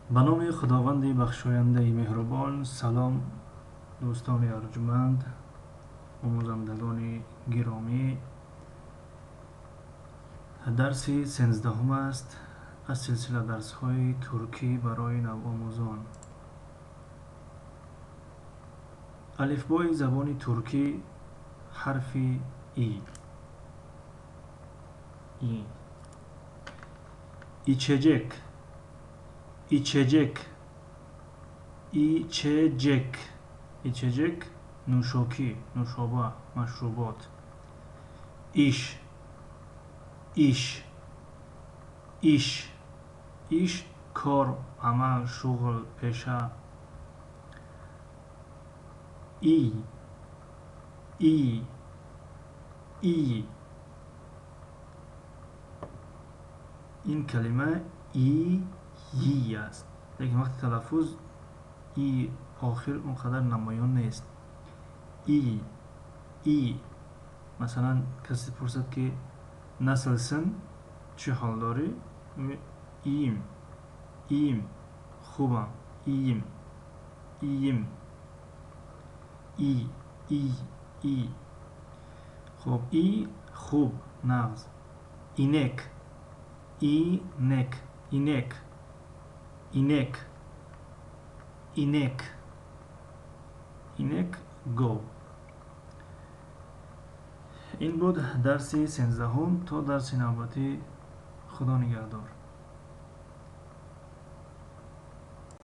Ба номи Худованди бахшояндаи меҳрубон. Салом, дӯстони арҷуманд, омӯзандагони гиромӣ. Дарси 13-ум аст аз силсила дарсҳои туркӣ барои навомӯзон. Алифбои забони туркӣ, ҳарфи и. И. Içecek, içecek, içecek, içecek, нӯшокӣ, нӯшоба, машрубот. Иш, иш, иш, иш, кор, амал, шуғл, пеша. И, и, и. Ин калима и, йи аст, лекин вақти талаффуз и охир он қадар намоён нест. И, и. Масалан, касе пурсад, ки nasılsın, чӣ ҳол дорӣ? Iyiyim, iyiyim, хубам, iyiyim, iyiyim. И, и, и. Хуб, и, хуб, нағз. Инек, инек, инек, инек, инек, инек, гов. Ин буд дарси 13-ум. То дарси навбатӣ, Худо нигаҳдор.